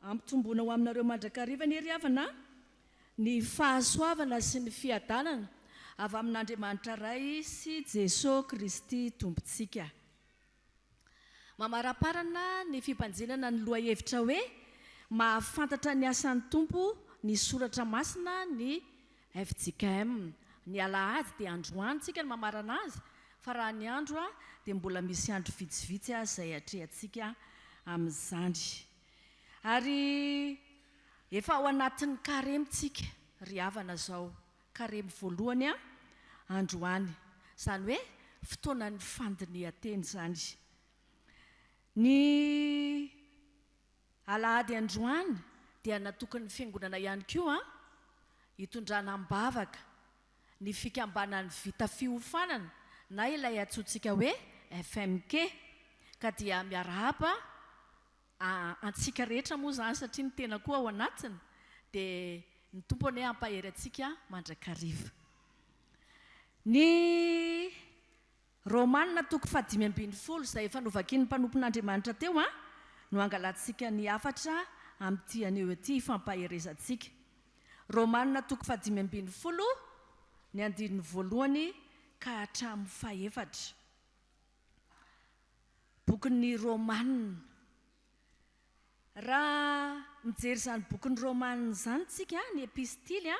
Ampitomboina ho aminareo mandrakariva anie ry havana ny fahasoavana sy ny fiadanana avy amin'Andriamanitra Ray sy Jesoa Kristy Tompontsika. Mamaraparana ny fibanjinana ny lohahevitra hoe Mahafantatra ny asan'ny Tompo ny Soratra Masina ny fjkm. Ny alahady dia androany tsika no mamarana azy fa raha ny andro dia mbola misy andro vitsivitsy izay atrehantsika amin'izany. Ary efa ao anatin'ny karemy tsika ry havana zao, karemy voalohany androany. Izany hoe fotoanan'ny fandinihan-tena izany. Ny Alahady androany dia natokan'ny Fiangonana ihany koa hitondrana am-bavaka ny fikambanan'ny vita fiofanana na ilay antsointsika hoe FMK ka dia miarahaba antsika rehetra moa izany satria ny tena koa ao anatiny dia ny Tompo anie hampahery antsika mandrakariva. Ny Romana toko fahadimy ambin'ny folo izay efa novakian'ny mpanompon'Andriamanitra teo no hangalantsika ny hafatra amin'ity anio ity hifampaherezantsika. Romana toko fahadimy ambin'ny folo ny andininy voalohany ka hatramin'ny fahefatra. Bokin'ny Romana. Raha mijery izany bokin'ny Romana izany isika, ny epistily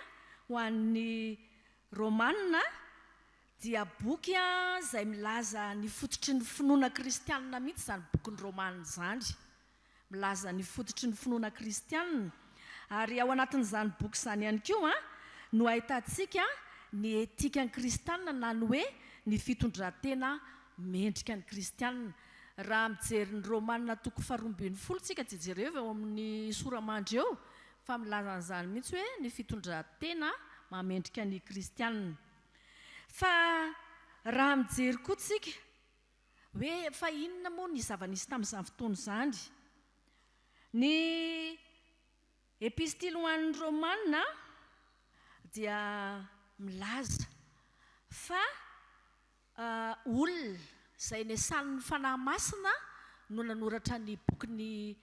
ho an'ny Romana dia boky izay milaza ny fototry ny finoana kristianina mihitsy izany bokin'ny Romana izany. Milaza ny fototry ny finoana kristianina. Ary ao anatin'izany boky izany ihany koa no ahitantsika ny etikan'ny kristianina na ny hoe ny fitondran-tena mendrika ny kristianina. Raha mijery ny Romana toko faharoa ambin'ny folo tsika dia jereo eo amin'ny sora-mandry eo fa milaza an'izany mihitsy hoe ny fitondran-tena mahamendrika ny kristianina. Fa raha mijery koa tsika hoe fa inona moa ny zava-nisy tamin'izany fotoana izany? Ny Epistily ho an'ny Romana dia milaza fa Olona izay nesanin'ny Fanahy Masina no nanoratra ny bokin'ny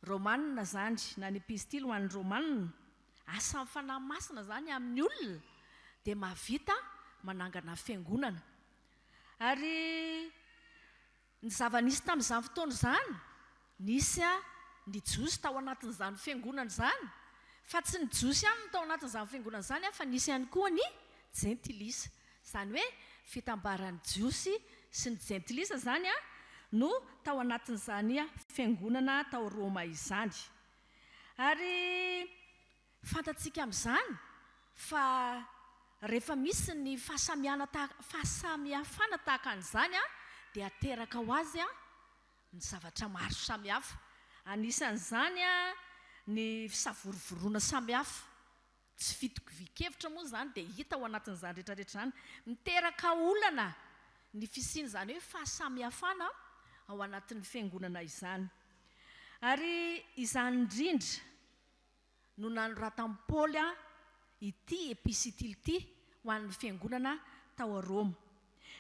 Romana izany, na ny Epistily ho an'ny Romana. Asan'ny Fanahy Masina izany amin'ny olona dia mahavita manangana fiangonana. Ary Ny zava-nisy tamin'izany fotoana izany, nisy ny Jiosy tao anatin'izany fiangonana izany, fa tsy ny Jiosy ihany no tao anatin'izany fiangonana izany fa nisy ihany koa ny Jentilisa. Izany hoe fitambaran'ny Jiosy sy ny Jentilisa izany no tao anatin'izany fiangonana tao Roma izany. Ary Fantatsika amin'izany fa rehefa misy ny fahasamihana fahasamihafana tahaka an'izany dia teraka ho azy ny zavatra maro samihafa. Anisan'izany ny fisavorovoroana samihafa. Tsy fitovian-kevitra moa izany dia hita ao anatin'izany rehetra rehetra izany. Miteraka olana ny fisian'izany hoe fahasamihafana ao anatin'ny fiangonana izany. Ary izany indrindra no nanoratan'i Paoly ity episitily ity ho an'ny fiangonana tao Roma.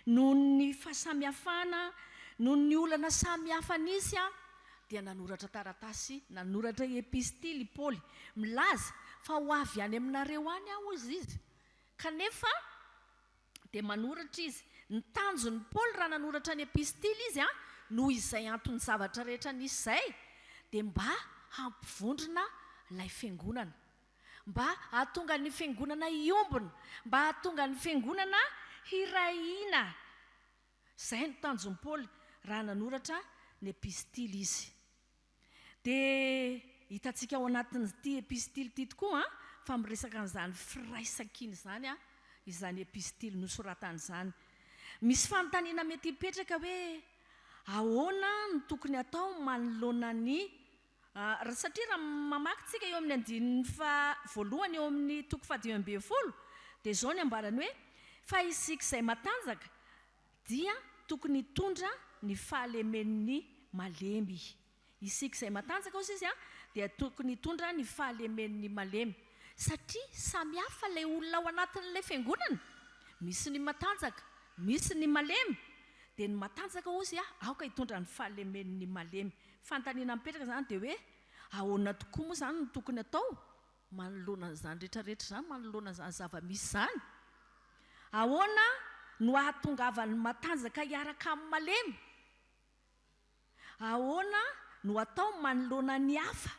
Noho ny fahasamihafana, noho ny olana samihafa nisy, dia nanoratra taratasy, nanoratra epistily i Paoly, milaza fa ho avy any aminareo any aho, hoy izy, kanefa dia manoratra izy. Ny tanjon'i Paoly raha nanoratra ny epistily izy, noho izay anton'ny zavatra rehetra nisy izay, dia mba hampivondrona ilay fiangonana. Mba hahatonga ny fiangonana hiombona, mba hahatonga ny fiangonana hiray hina. Izay no tanjon'i Paoly raha nanoratra ny epistily izy. Dia hitantsika ao anatin'ity epistily ity tokoa fa miresaka an'izany firaisankina izany izany epistily nosoratany izany. Misy fanontaniana mety hipetraka hoe, ahoana no tokony hatao manoloana ny satria raha mamaky tsika eo amin'ny andininy faha voalohany eo amin'ny toko faha dimy ambin'ny folo dia izao ny ambarany hoe, fa isika izay matanjaka dia tokony hitondra ny fahalemen'ny malemy. Isika izay matanjaka, hozy izy, dia tokony hitondra ny fahalemen'ny malemy. Satria samy hafa ilay olona ao anatin'ilay fiangonana. Misy ny matanjaka, misy ny malemy. Dia ny matanjaka, hozy, aoka hitondra ny fahalemen'ny malemy. Fanontaniana mipetraka izany dia hoe, Ahoana tokoa moa izany no tokony atao manoloana an'izany rehetra rehetra izany, manoloana an'izany zava-misy izany? Ahoana no ahatongavan'ny matanjaka hiaraka amin'ny malemy? Ahoana no atao manoloana ny hafa?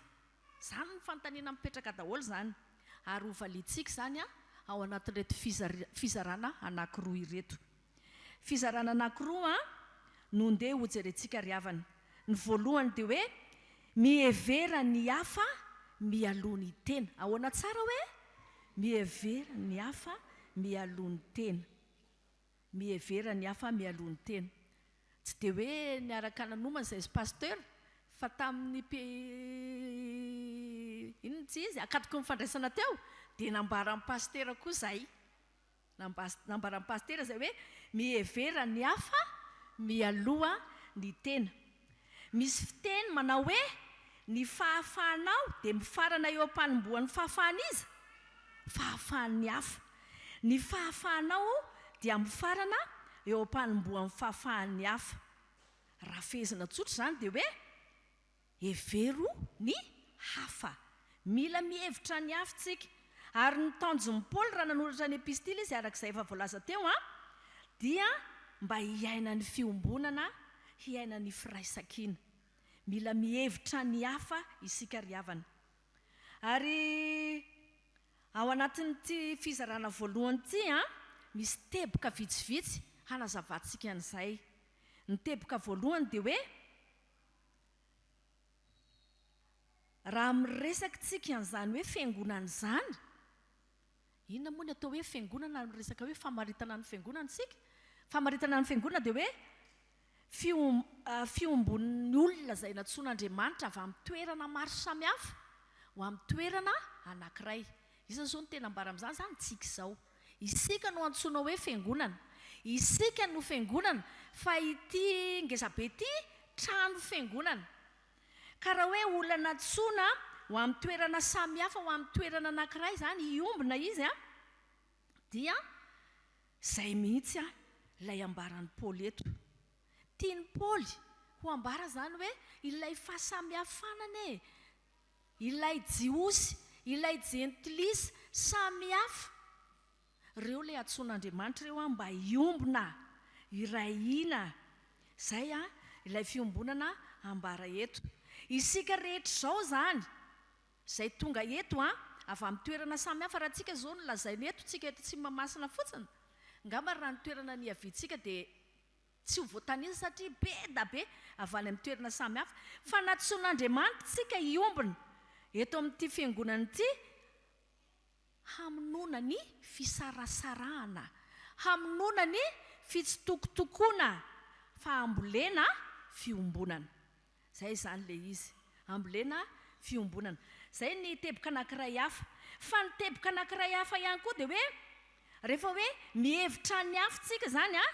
Izany no fanontaniana mipetraka daholo izany. Ary hovaliantsika izany ao anatin'ireto fizarana anankiroa ireto. Fizarana anankiroa no ndeha hojerentsika ry havana. Ny voalohany dia hoe mihevera ny hafa mialoha ny tena. Ahoana tsara hoe? Mihevera ny hafa mialoha ny tena. Mihevera ny hafa mialoha ny tena. Tsy dia hoe niaraka nanomana izay izy Pasteur fa tamin'ny mpi inona tsy izy ankatoky ny fandraisana teo dia nambaran'ny Pasitera koa izay. Nambaran'ny Pasitera izay hoe mihevera ny hafa mialoha ny tena. Misy fiteny manao hoe ny fahafahanao dia mifarana eo am-panombohan'ny fahafahan'iza? Fahafahan'ny hafa. Ny fahafahanao dia mifarana eo am-panombohan'ny fahafahan'ny hafa. Raha fehezina tsotra izany dia hoe hevero ny hafa. Mila mihevitra ny hafa isika. Ary ny tanjon'i Paoly raha nanoratra ny epistily izy araka izay efa voalaza teo dia mba hiaina ny fiombonana, hiaina ny firaisankina. Mila mihevitra ny hafa isika ry havana. Ary ao anatin'ity fizarana voalohany ity, misy teboka vitsivitsy hanazavantsika an'izay. Ny teboka voalohany dia hoe, raha miresaka isika an'izany hoe fiangonana izany, inona moa ny atao hoe fiangonana, miresaka hoe famaritana ny fiangonana isika? Famaritana ny fiangonana dia hoe fiombon'ny olona izay nantsoin'Andriamanitra avy amin'ny toerana maro samihafa ho amin'ny toerana anankiray. Iza izao no tena ambara amin'izany? Izany tsika izao. Isika no antsoina hoe fiangonana. Isika no fiangonana fa ity ngezabe ity trano fiangonana. Ka raha hoe olona nantsoina ho amin'ny toerana samihafa ho amin'ny toerana anankiray izany hiombona izy dia Izay mihitsy ilay ambaran'i Paoly eto. Tian'i Paoly ho ambara izany hoe ilay fahasamihafana anie e! Ilay Jiosy, ilay Jentilisa, samy hafa. Ireo ilay antsoin'Andriamanitra ireo mba hiombona, hiray hina. Izay ilay fiombonana ambara eto. Isika rehetra izao izany, Izay tonga eto an, avy amin'ny toerana samy hafa, raha tsika izao no lazaina eto, tsika eto Tsimahamasina fotsiny, angamba raha ny toerana niaviantsika dia tsy ho voatanisa satria be da be avy any amin'ny toerana samy hafa. Fa nantsoin'Andriamanitra tsika hiombona eto amin'ity fiangonana ity hamonoana ny fisarasarahana, hamonoana ny fitsitokotokoana fa hambolena fiombonana. Izay izany ilay izy. Ambolena fiombonana. Izay ny teboka anankiray hafa. Fa ny teboka anankiray hafa ihany koa dia hoe, rehefa hoe mihevitra ny hafa isika izany an,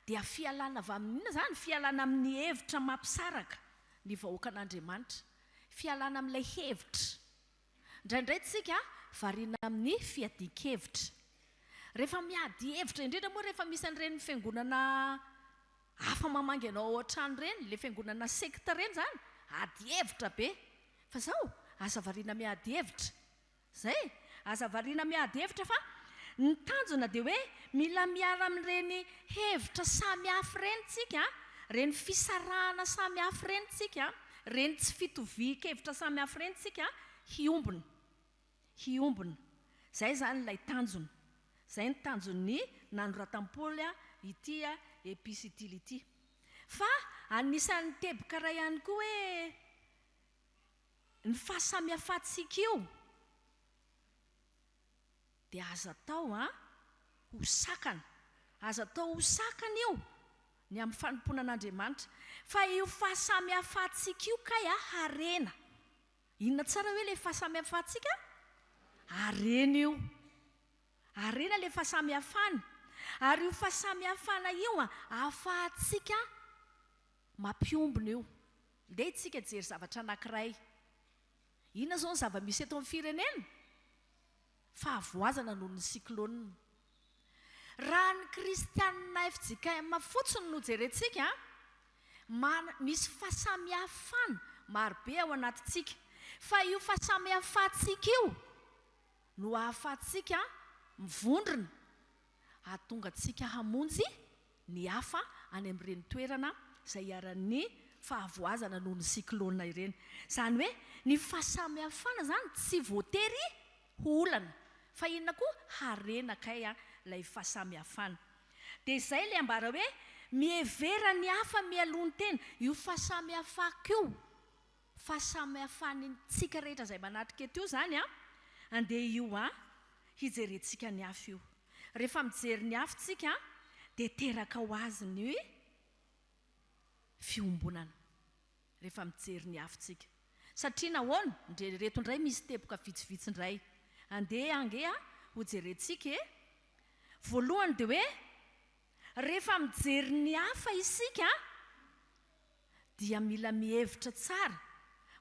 dia fialana avy amin'ny inona izany? Fialana amin'ny hevitra mampisaraka ny vahoakan'Andriamanitra. Fialana amin'ilay hevitra. Indraindray tsika variana amin'ny fiadian-kevitra. Rehefa miady hevitra, indrindra moa rehefa misy an'ireny fiangonana hafa mamangy anao ao an-trano ireny, ilay fiangonana secte ireny izany, ady hevitra be. Fa izao, aza variana miady hevitra. Izay e! Aza variana miady hevitra fa ny tanjona dia hoe mila miala amin'ireny hevitra samy hafa ireny tsika, ireny fisarahana samy hafa ireny tsika, ireny tsy fitovian-kevitra samy hafa ireny tsika hiombona. Hiombona. Izay izany ilay tanjona. Izay ny tanjon'ny nanoratan'i Paoly ity episitily ity. Fa anisan'ny teboka iray ihany koa hoe ny fahasamihafantsika io dia aza atao ho sakana. Aza atao ho sakana io ny amin'ny fanompoana an'Andriamanitra. Fa io fahasamihafantsika io kay harena. Inona tsara hoe ilay fahasamihafantsika? Harena io. Harena ilay fahasamihafana. Ary io fahasamihafana io ahafahantsika mampiombona io. Ndeha isika hijery zavatra anankiray. Inona izao ny zava-misy eto amin'ny firenena? Fahavoazana noho ny cyclone. Raha ny kristianina fjkm fotsiny no jerentsika, misy fahasamihafana marobe ao anatintsika. Fa io fahasamihafantsika io no ahafahantsika mivondrona hahatonga antsika hamonjy ny hafa any amin'ireny toerana izay iharan'ny fahavoazana noho ny cyclone ireny. Izany hoe ny fahasamihafana izany tsy voatery ho olana fa inona koa harena kay ilay fahasamihafana. Dia izay ilay ambara hoe mihevera ny hafa mialoha ny tena, io fahasamihafako io, fahasamihafanintsika rehetra izay manatrika eto io izany an, andeha io an, hijerentsika ny hafa io. Rehefa mijery ny hafa tsika dia teraka ho azy ny fiombonana. Rehefa mijery ny hafa tsika. Satria nahoana? Ndre ireto indray misy teboka vitsivitsy indray. Andeha ange ho jerentsika e. Voalohany dia hoe rehefa mijery ny hafa isika dia mila mihevitra tsara,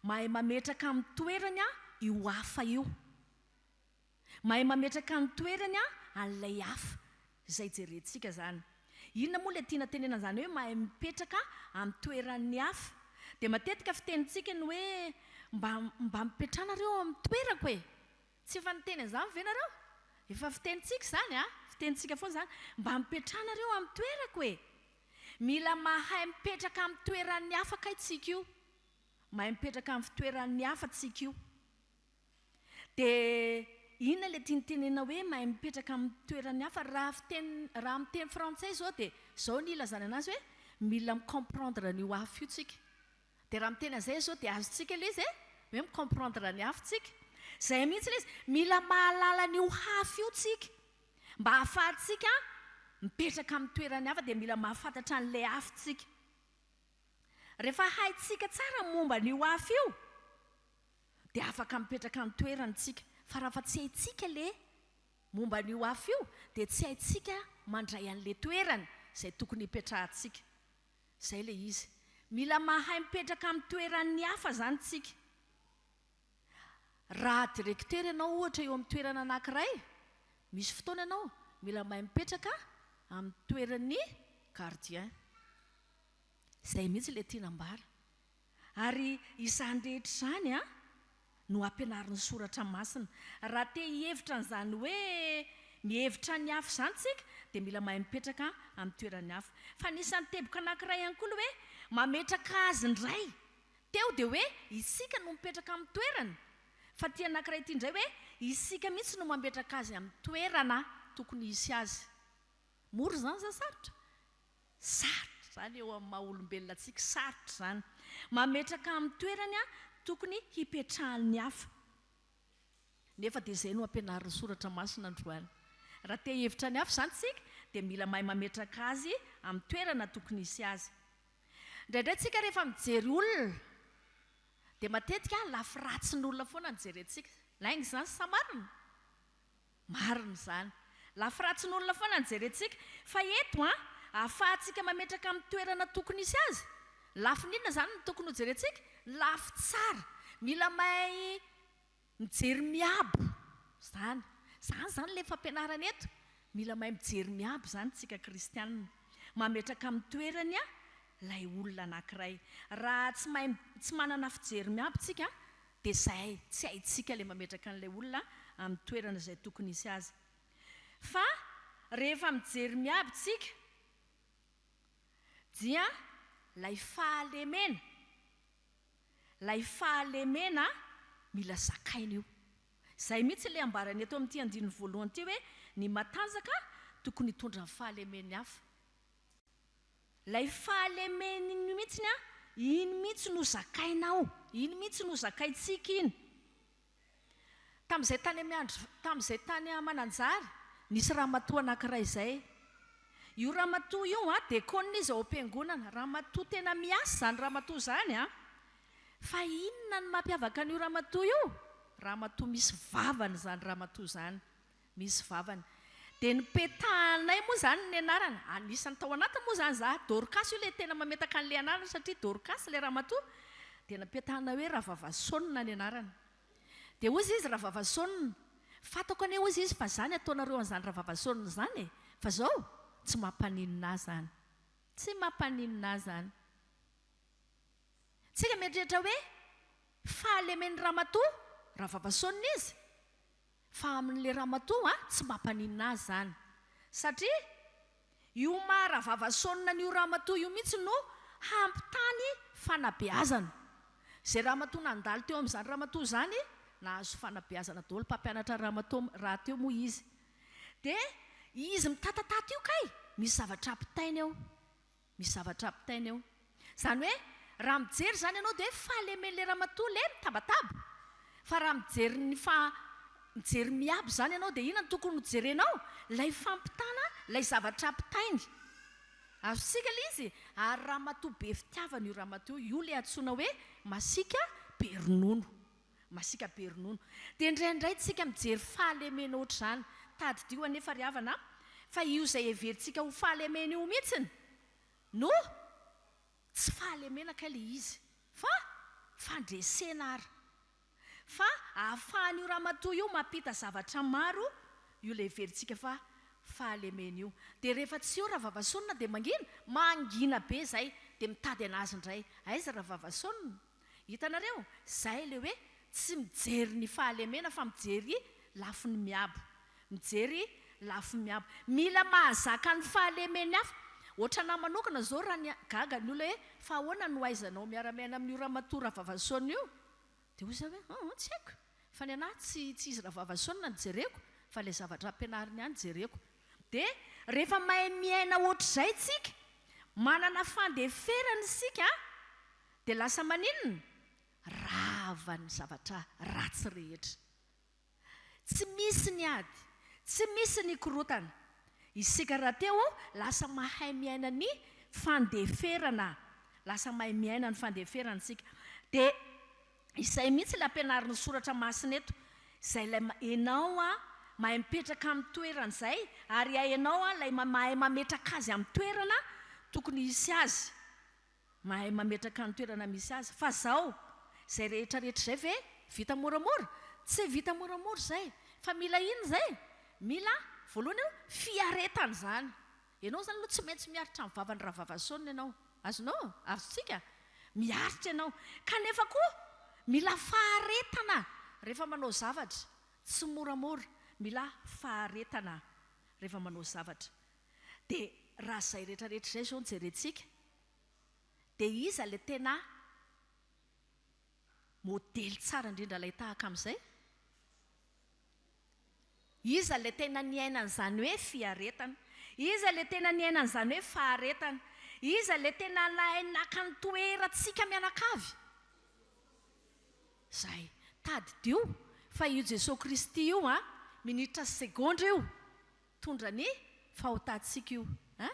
mahay mametraka amin'ny toerany io hafa io. Mahay mametraka ny toerany an'ilay hafa izay jerentsika izany. Inona moa ilay tiana tenenana izany hoe mahay mipetraka amin'ny toeran'ny hafa? Dia matetika fitenintsika ny hoe mba mba mipetraha nareo ao amin'ny toerako e! Tsy efa niteny an'izany ve nareo? Efa fitenintsika izany a! Fitenintsika foana izany. Mba mipetraha nareo amin'ny toerako e! Mila mahay mipetraka amin'ny toeran'ny hafa kay tsika io. Mahay mipetraka amin'ny fitoeran'ny hafa tsika io. Dia inona ilay tiany tenenina hoe mahay mipetraka amin'ny toeran'ny hafa? Raha fiteny, raha amin'ny teny frantsay izao dia izao ny ilazana anazy hoe mila mi-comprendre an'io hafa io tsika. Dia raha miteny an'izay izao dia azontsika ilay izy e, hoe mi-comprendre ny hafa tsika. Izay mihitsy ilay izy, mila mahalala an'io hafa io tsika. Mba hahafahantsika mipetraka amin'ny toeran'ny hafa dia mila mahafantatra an'ilay hafa tsika. Rehefa haintsika tsara ny momba an'io hafa io dia afaka mipetraka amin'ny toerany tsika. Fa raha fa tsy haintsika le momba an'io hafa io dia tsy haintsika mandray an'le toerany izay tokony hipetrahantsika. Izay le izy. Mila mahay mipetraka amin'ny toeran'ny hafa izany tsika. Raha directeur ianao ohatra eo amin'ny toerana anankiray, misy fotoana ianao mila mahay mipetraka amin'ny toeran'ny gardien. Izay mihitsy ilay tiana ambara. Ary izany rehetra izany no ampianarin'ny Soratra Masina. Raha te hihevitra an'izany hoe mihevitra ny hafa izany isika, dia mila mahay mipetraka amin'ny toeran'ny hafa. Fa anisan'ny teboka anankiray ihany koa ilay hoe mametraka azy indray. Teo dia hoe isika no mipetraka amin'ny toerany, fa ity anankiray ity indray hoe isika mihitsy no mametraka azy amin'ny toerana tokony hisy azy. Mora izany sa sarotra? Sarotra izany eo amin'ny maha olombelona antsika, sarotra izany. Mametraka amin'ny toerany tokony hipetrahan'ny hafa. Nefa dia izay no ampianarin'ny Soratra Masina androany. Raha te hihevitra ny hafa izany isika, dia mila mahay mametraka azy amin'ny toerana tokony hisy azy. Indraindray isika rehefa mijery olona, dia matetika lafy ratsin'olona foana no jerentsika. Lainga izany sa marina? Marina izany. Lafy ratsin'olona foana no jerentsika. Fa eto an, ahafahantsika mametraka amin'ny toerana tokony hisy azy. Lafiny inona izany no tokony hojerentsika? Lafy tsara. Mila mahay mijery miabo izany. Izany izany ilay fampianarana eto. Mila mahay mijery miabo izany isika kristianina. Mametraka amin'ny toerany ilay olona anankiray. Raha tsy mahay, tsy manana fijery miabo isika, Dia izay, tsy haintsika ilay mametraka an'ilay olona amin'ny toerana izay tokony hisy azy. Fa rehefa mijery miabo tsika dia ilay fahalemena, ilay fahalemena mila zakaina io. Izay mihitsy ilay ambarany eto amin'ity andininy voalohany ity hoe ny matanjaka tokony hitondra ny fahalemen'ny hafa. Ilay fahalemeny iny mihitsy an, iny mihitsy no zakainao, iny mihitsy no zakaintsika iny. Tamin'izay tany amin'ny andro, tamin'izay tany Mananjary, nisy ramatoa anankiray izay. Io ramatoa io an, dekônina izy ao am-piangonana, ramatoa tena miasa izany ramatoa izany an. Fa inona no mampiavaka an'io ramatoa io? Ramatoa misy vavany izany ramatoa izany. Misy vavany. Dia nopetahanay moa izany ny anarana. Anisan'ny tao anatiny moa izany izaho. Dorcas io ilay tena mametaka an'ilay anarana satria Dorcas ilay ramatoa. Dia napetahanay hoe Ravavasaonina ny anarany. Dia hozy izy Ravavasaonina. Fantako anie hozy izy fa izany ataonareo an'izany Ravavasaonina izany e. Fa izao, tsy mampaninona ahy izany. Tsy mampaninona ahy izany. Tsika mieritreritra hoe. Fahalemen'ny ramatoa, Ravavason izy, fa amin'ilay ramatoa tsy mampaninona azy izany. Satria io maha Ravavason an'io ramatoa io mihitsy no hampitany fanabeazana. Izay ramatoa nandalo teo amin'izany ramatoa izany, nahazo fanabeazana daholo, mpampianatra ramatoa rahateo moa izy. Dia izy mitatatata io kay, misy zavatra ampitainy ao. Misy zavatra ampitainy ao. Izany hoe raha mijery izany ianao dia fahalemen'ilay ramatoa ilay mitabataba. Fa raha mijery ny fa mijery miabo izany ianao dia inona no tokony ho jerenao? Ilay fampitana, ilay zavatra ampitainy. Azontsika ilay izy? Ary ramatoa be fitiavana io ramatoa io, io ilay antsoina hoe masiaka be ronono. Masiaka be ronono. Dia indraindray tsika mijery fahalemena ohatr'izany. Tadidio anefa ry havana fa io izay heverintsika ho fahalemena io mihitsiny no tsy fahalemena kay ilay izy fa fandresena ary. Fa ahafahan'io ramatoa io mampita zavatra maro io ilay heverintsika fa fahalemena io. Dia rehefa tsy eo Ravavasonina dia mangina? Mangina be izay dia mitady an'azy indray. Aiza Ravavasonina? Hitanareo? Zay ilay hoe tsy mijery ny fahalemena fa mijery lafiny miabo. Mijery lafiny miabo. Mila mahazaka ny fahalemen'ny hafa. Ohatranà manokana zao raha ny gaga ny olona hoe fa ahoana no ahaizanao miara-miaina amin'io ramatoa Ravavason io? Dia hoy za hoe aa tsy haiko. Fa ny anà tsy tsy izy Ravavason no jereko fa ilay zavatra ampianariny ahy no jereko. Dia rehefa mahay miaina ohatr'izay tsika, manana fandeferana isika, Dia lasa maninona? Rava ny zavatra ratsy rehetra. Tsy misy ny ady, tsy misy ny korontana. Isika rahateo lasa mahay miaina ny fandeferana. Lasa mahay miaina ny fandeferana isika. Dia izay mihitsy ilay ampianarin'ny soratra masina eto. Izay ilay ianao mahay mipetraka amin'ny toerana izay ary ianao ilay mahay mametraka azy amin'ny toerana tokony hisy azy. Mahay mametraka ny toerana misy azy. Fa zao, izay rehetra rehetra izay ve vita moramora? Tsy vita moramora izay. Fa mila inona izay? Mila, voalohany aloha, fiaretana izany. Ianao izany aloha tsy maintsy miaritra ny vavan'i Ravavason ianao. Azonao? Azontsika? Miaritra ianao. Kanefa koa, mila faharetana rehefa manao zavatra. Tsy moramora. Mila faharetana rehefa manao zavatra. Dia raha izay rehetra rehetra izay izao no jerentsika, Dia iza ilay tena modely tsara indrindra ilay tahaka amin'izay? Iza ilay tena niaina an'izany hoe fiaretana? Iza ilay tena niaina an'izany hoe faharetana? Iza ilay tena nahay naka ny toerantsika mianakavy? Izay. Tadidio fa io Jesoa Kristy io an, minitra sy segondra io, Mitondra ny fahotantsika io hein!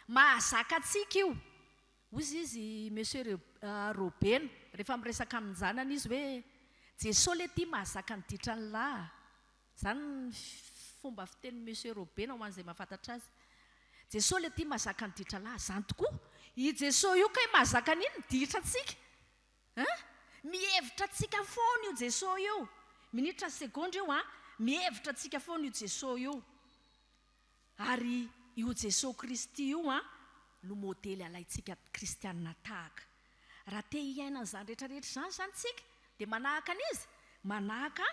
Mahazaka antsika io! Hozy izy Monsieur Robena rehefa miresaka amin-janany izy hoe Jesoa le ty mahazaka ny ditran'lah a! Zany ny fomba fitenin'i Monsieur Robena ho an'izay mahafantatra azy. Jesoa le ty mahazaka ny ditr'lah. Zany tokoa! I Jesoa io kay mahazaka an'iny ditrantsika! Hein? Mihevitra antsika foana io Jeso io. Minitra sy segondra io an. Mihevitra antsika foana io Jeso io. Ary io Jeso Kristy io an no modely alaintsika kristianina tahaka. Raha te hiaina an'izany rehetra rehetra izany izany tsika dia manahaka an'iza? Manahaka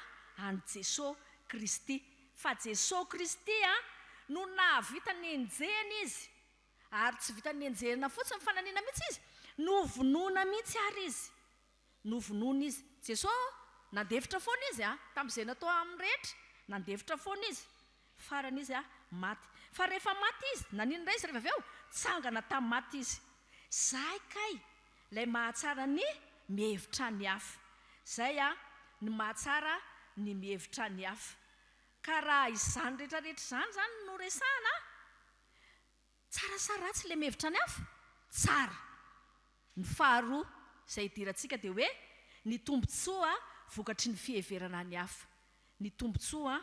an'i Jeso Kristy. Fa Jeso Kristy an no nahavita nenjehina izy. Ary tsy vitan'ny nenjehina fotsiny fa nanina mihitsy izy? Novonoina mihitsy ary izy. Novonoina izy. Jesoa nandefitra foana izy a, tamin'izay natao aminy rehetra, nandefitra foana izy. Farany izy a, maty. Fa rehefa maty izy, nanina indray izy rehefa avy eo? Tsangana tamin'ny maty izy. Zay kay ilay mahatsara ny mihevitra ny hafa. Zay a, ny mahatsara ny mihevitra ny hafa. Ka raha izany rehetra rehetra izany izany no resahana a, Tsara sa ratsy ilay mihevitra ny hafa? Tsara. Ny faharoa izay idirantsika dia hoe ny tombontsoa vokatry ny fiheverana ny hafa. Ny tombontsoa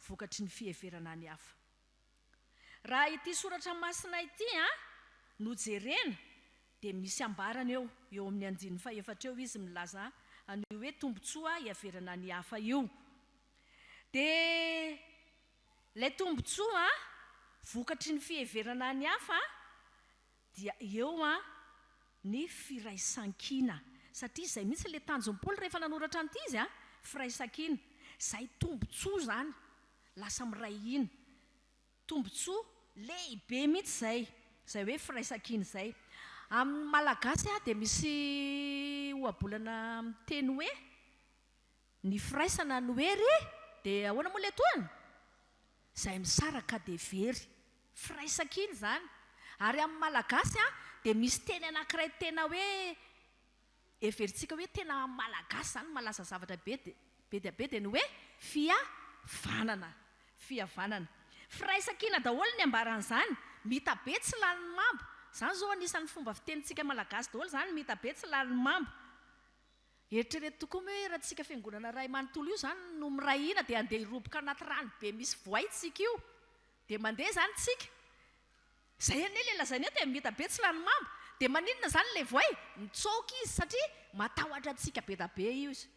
vokatry ny fiheverana ny hafa. Raha ity soratra masina ity no jerena dia misy ambarany eo, eo amin'ny andininy fahefatra eo izy milaza an'io hoe tombontsoa hiheverana ny hafa io. Dia Ilay tombontsoa vokatry ny fiheverana ny hafa dia eo ny firaisankina. Satria izay mihitsy ilay tanjon'i Paoly rehefa nanoratra an'ity izy an, firaisankina. Izay tombontsoa izany, lasa miray hina. Tombontsoa lehibe mihitsy izay, izay hoe firaisankina izay. Amin'ny Malagasy dia misy ohabolana miteny hoe, ny firaisana no hery, dia ahoana moa ilay tohiny? Izay misaraka dia very. Firaisankina izany. Ary amin'ny Malagasy dia misy teny anankiray tena hoe heverintsika hoe tena Malagasy izany malaza zavatra be be dia be dia ny hoe fihavanana. Fihavanana. Firaisankina daholo ny ambaran'izany. Mita be tsy lanin'ny mamba. Izany izao anisan'ny fomba fitenintsika Malagasy daholo izany, mita be tsy lanin'ny mamba. Eritrereto tokoa moa hoe raha tsika fiangonana iray manontolo io izany no miray hina dia handeha hiroboka anaty rano be misy voay tsika io. Dia mandeha izany tsika. Izay anie ilay lazaina eto e, mita be tsy lany mamba. Dia maninona izany ilay voay? Mitsoaka izy satria matahotra antsika be da be io izy.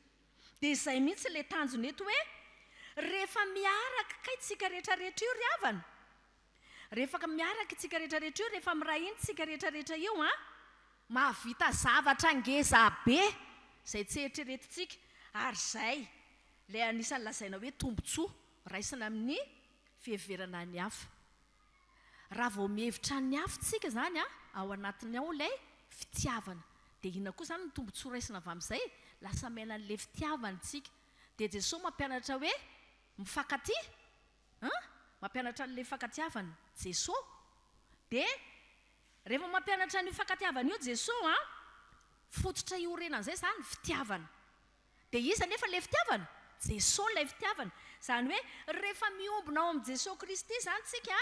Dia izay mihitsy ilay tanjona eto hoe rehefa miaraka kay tsika rehetra rehetra io ry havana, rehefa miaraka itsika rehetra rehetra io, rehefa miray hina tsika rehetra rehetra io an, Mahavita zavatra ngeza be izay tsy eritreretintsika ary izay ilay anisan'ny lazaina hoe tombontsoa raisina amin'ny fiheverana ny hafa. Raha vao mihevitra ny hafa isika izany, ao anatiny ao ilay fitiavana. Dia inona koa izany ny tombontsoa raisina avy amin'izay? Lasa miaina an'ilay fitiavana isika. Dia Jesoa mampianatra hoe mifankatia, an? Mampianatra an'ilay fifankatiavana Jesoa. Dia Rehefa mampianatra an'io fankatiavana io Jesoa an, fototra iorenan'izay izany fitiavana. Dia iza anefa ilay fitiavana? Jesoa ilay fitiavana. Izany hoe rehefa miombona ao amin'i Jesoa Kristy izany tsika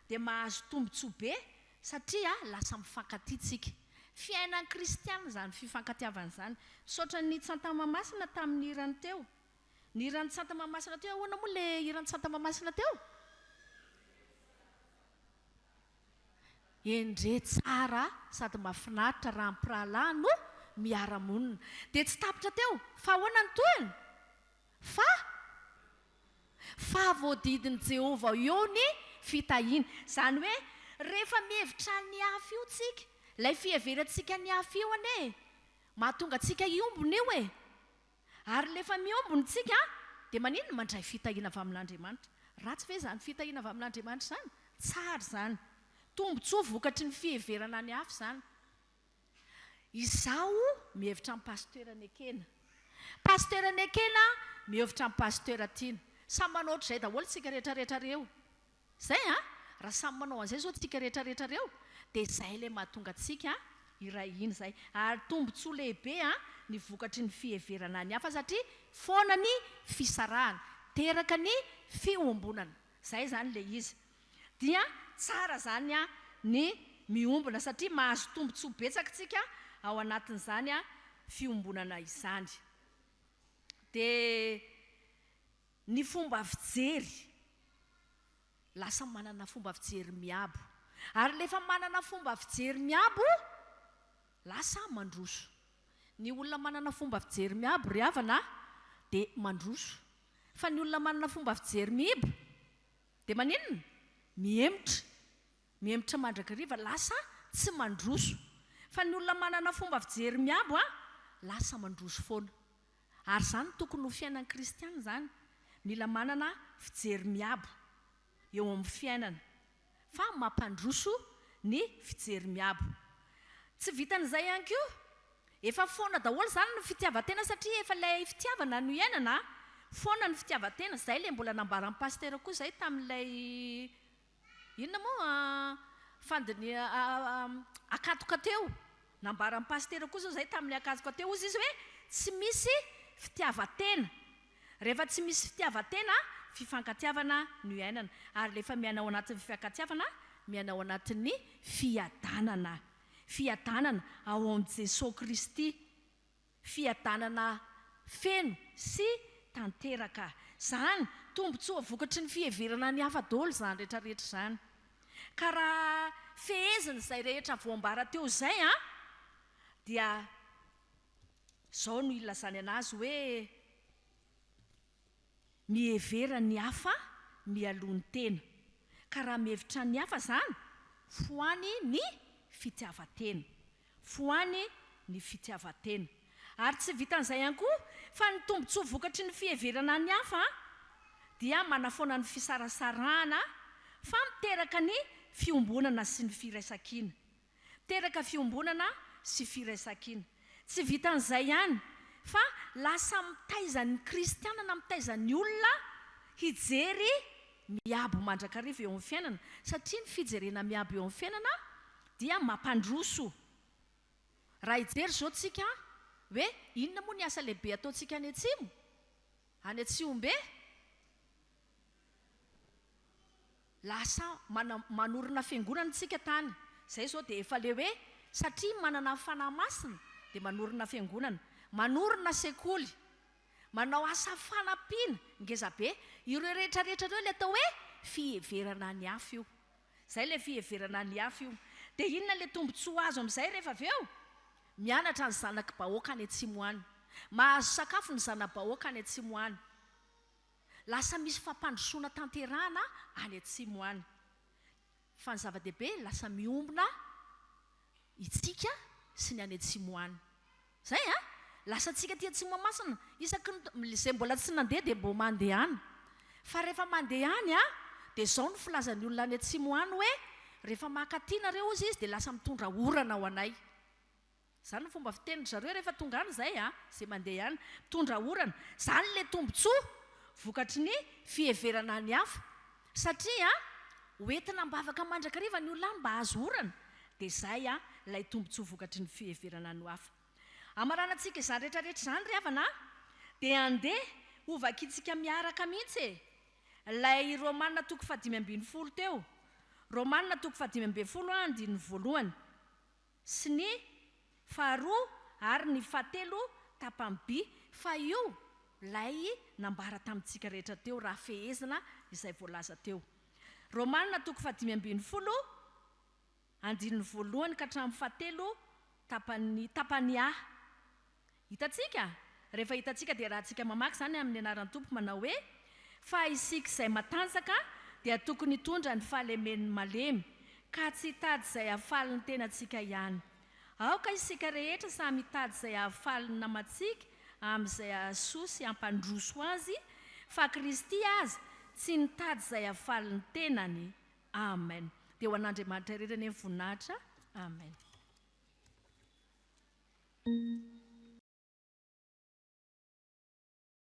dia mahazo tombontsoa be satria lasa mifankatia tsika. Fiainan'ny kristiana izany fifankatiavana izany. Misaotra an'i Tsantamamasina tamin'ny hirany teo. Ny hiran'i Tsantamamasina teo, ahoana moa ilay hiran'i Tsantamamasina teo? Endre tsara sady mafinaritra raha mpirahalahy no miara monina. Dia tsy tapitra teo fa ahoana ny tohiny? Fa fa voadidin'i Jehovah eo ny fitahiana. Izany hoe rehefa mihevitra ny hafa io tsika, ilay fiheverantsika ny hafa io anie e, mahatonga antsika hiombona io e. Ary rehefa miombona isika dia maninona? Mandray fitahiana avy amin'Andriamanitra. Ratsy ve izany fitahiana avy amin'Andriamanitra izany? Tsara izany. Tombontsoa vokatry ny fiheverana ny hafa izany. Izaho mihevitra an'i Pasteur Nekena. Pasteur Nekena mihevitra an'i Pasteur Tiana. Samy manao ohatr'izay daholo isika rehetra rehetra ireo. Zay an! Raha samy manao an'izay zao tsika rehetra rehetra reo dia zay ilay mahatonga antsika hiray hina zay. Ary tombotsoa lehibe an ny vokatry ny fiheverana ny hafa satria foana ny fisarahana, teraka ny fiombonana. Zay zany ilay izy. Dia tsara zany an ny miombona satria mahazo tombotsoa betsaka tsika ao anatin'izany fiombonana izany. Dia. Ny fomba fijery. Lasa manana fomba fijery miabo. Ary rehefa manana fomba fijery miabo, lasa mandroso. Ny olona manana fomba fijery miabo ry havana dia mandroso. Fa ny olona manana fomba fijery miiba dia maninona? Mihemotra. Mihemotra mandrakariva, lasa tsy mandroso. Fa ny olona manana fomba fijery miabo, lasa mandroso foana. Ary izany no tokony ho fiainan'ny kristiana izany, mila manana fijery miabo eo amin'ny fiainana fa mampandroso ny fijery miabo. Tsy vitan'izay ihany koa, efa foana daholo izany ny fitiavan-tena satria efa ilay fitiavana no iainana, foana ny fitiavan-tena, izay ilay mbola nambaran'ny pasitera koa izay tamin'ilay Inona moa fandiniha akatoka teo? Nambaran'ny pasitera koa izao izay tamin'ny akatoka teo, hozy izy hoe tsy misy fitiavan-tena. Rehefa tsy misy fitiavan-tena, fifankatiavana no iainana. Ary rehefa miaina ao anatin'ny fifankatiavana, miaina ao anatin'ny fiadanana. Fiadanana ao amin'i Jesoa Kristy. Fiadanana feno sy tanteraka. Izany, tombontsoa vokatry ny fiheverana ny hafa daholo izany rehetra rehetra izany. Ka raha fehezina izay rehetra voambara teo izay an, dia izao no ilazany anazy hoe, Mihevera ny hafa mialoha ny tena. Ka raha mihevitra ny hafa izany, foany ny fitiavan-tena. Foany ny fitiavan-tena. Ary tsy vitan'izay ihany koa fa ny tombontsoa vokatry ny fiheverana ny hafa dia manafoana ny fisarasarahana fa miteraka ny fiombonana sy ny firaisankina. Miteraka fiombonana sy firaisankina. Tsy vitan'izay ihany fa lasa mitaiza ny kristiana na mitaiza ny olona hijery miabo mandrakariva eo amin'ny fiainana satria ny fijerena miabo eo amin'ny fiainana dia mampandroso. Raha hijery izao tsika hoe inona moa ny asa lehibe ataontsika any atsimo? Any Atsihombe? Lasa mana, manorina fiangonana tsika tany. Izay izao dia efa le hoe satria manana ny Fanahy Masina dia manorina fiangonana. Manorina sekoly. Manao asa fanampiana ngeza be. Ireo rehetra rehetra ireo ilay atao hoe fiheverana ny hafa io. Izay ilay fiheverana ny hafa io. Dia inona ilay tombontsoa azo amin'izay rehefa avy eo? Mianatra ny zanaky-bahoaka any atsimo any. Mahazo sakafo ny zana-bahoaka any atsimo any. Lasa misy fampandrosoana tanterahana any atsimo any. Fa ny zava-dehibe lasa miombona itsika sy ny any atsimo any. Zay a! Lasa tsika aty atsimo Mahamasina, isaky ny, izay mbola tsy nandeha dia mbô mandeha any. Fa rehefa mandeha any a, dia zao no filazan'ny olona any atsimo any hoe, rehefa maka aty nareo hozy izy dia lasa mitondra orana ho anay. Zany no fomba fitenin-dry zareo rehefa tonga any zay a, zay mandeha any, mitondra orana. Zany le tombotsoa vokatry ny fiheverana ny hafa. Satria ho entina am-bavaka mandrakariva ny olona any mba hahazo orana, dia izay ilay tombontsoa vokatry ny fiheverana ny hafa. Hamaranantsika izany rehetra rehetra izany ry havana a, dia andeha hovakintsika miaraka mihitsy e! Ilay Romana toko fahadimy ambin'ny folo teo. Romana toko fahadimy ambin'ny folo andininy voalohany sy ny faharoa ary ny fahatelo tapany by, fa io ilay nambara tamintsika rehetra teo raha fehezina izay voalaza teo. Romana toko fahadimy ambin'ny folo andininy voalohany ka hatramin'ny fahatelo tapany, tapany A. Hitantsika? Rehefa hitantsika dia rahantsika mamaky izany amin'ny anaran'ny Tompo manao hoe, Fa isika izay matanjaka dia tokony hitondra ny fahalemen'ny malemy, ka tsy hitady izay hahafaly ny tenantsika ihany. Aoka isika rehetra samy hitady izay hahafaly ny namantsika amin'izay hahasoa sy hampandroso azy, fa Kristy aza tsy nitady izay hahafaly ny tenany. Amen. Dia ho an'Andriamanitra irery anie ny voninahitra. Amen.